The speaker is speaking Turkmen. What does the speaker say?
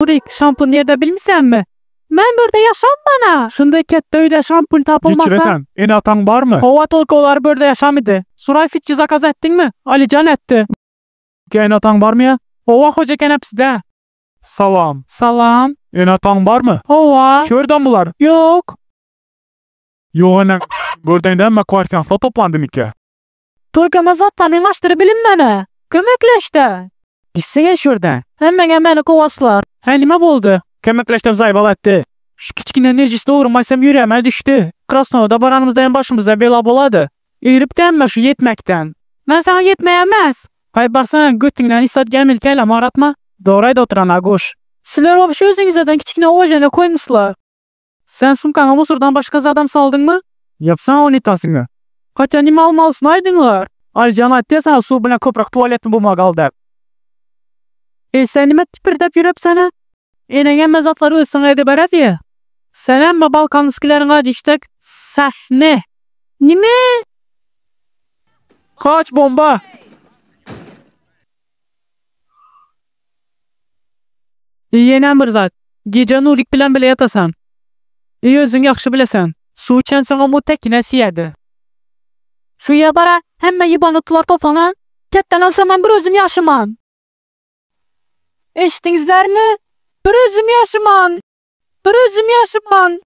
Nurik, şampun nirde bilmisenmi? Men bu ýerde ýaşamana. Şunday ketde öýde şampun tapylmasa. Geçiresen, ene-ataň barmy? Howa tolko olar bu ýerde ýaşamydy. Suraý fitçi zakaz etdiňmi? Alijan etdi. Ene-ataň barmy ýa? Howa hoja kenepside. Salam. Salam. Ene-ataň barmy? Howa. Şu ýerden bular? Ýok. Ýok eneň gördäňde hemme kwartirantlar toplandy mikä? Tolko men zatlaryny ýygnaşdyryp bilinmene. Kömekleşde. Gitseňe şu ýerden. Hemmeňe meni kowaslar. Hä nime boldy? Kömekleşdem zaýbal etdi. Şu kiçgine nejis dogrymy aýtsam ýüregime düşdi. Krasnoda baranymyzda hem başymyza bela bolady. Iripdi hemme şu ýetmekden. Men saňa ýetmeýämez. Haý barsana götüňden hiç zat gelmedi kellämi agratma. Dogry aýdyp oturan Aguş. Sizler wobşe özüňizeden kiçgine ožene koýmyslar. Sen sumkaňa musurdan başga zadam saldyňmy? Ýapsana unitazyňy. Katýa nime almalysyn aýdyňlar. Alijan aýtdy saňa suw bilen köpräk tualetni bumagy al däp. Eý sen nime tipirdäp ýürepsene? Eneň hemme zatlary özi saňa ediberediýä. Sen hemme balkanskileriň ajyşdek sähne. Nime? Kaç bomba! Ýenem bir zat. Gije Nurik bilen bile ýatasan. I özüň ýagşy bilesen. Suw içensoňam o tekine siýedi. Şu ýer bara hemme ýybanutlar toplanan. Ketden ölsem men bir özüm ýaşaman. Eşitdiňizlermi? Bir özüm ýaşaman. Bir özüm ýaşaman.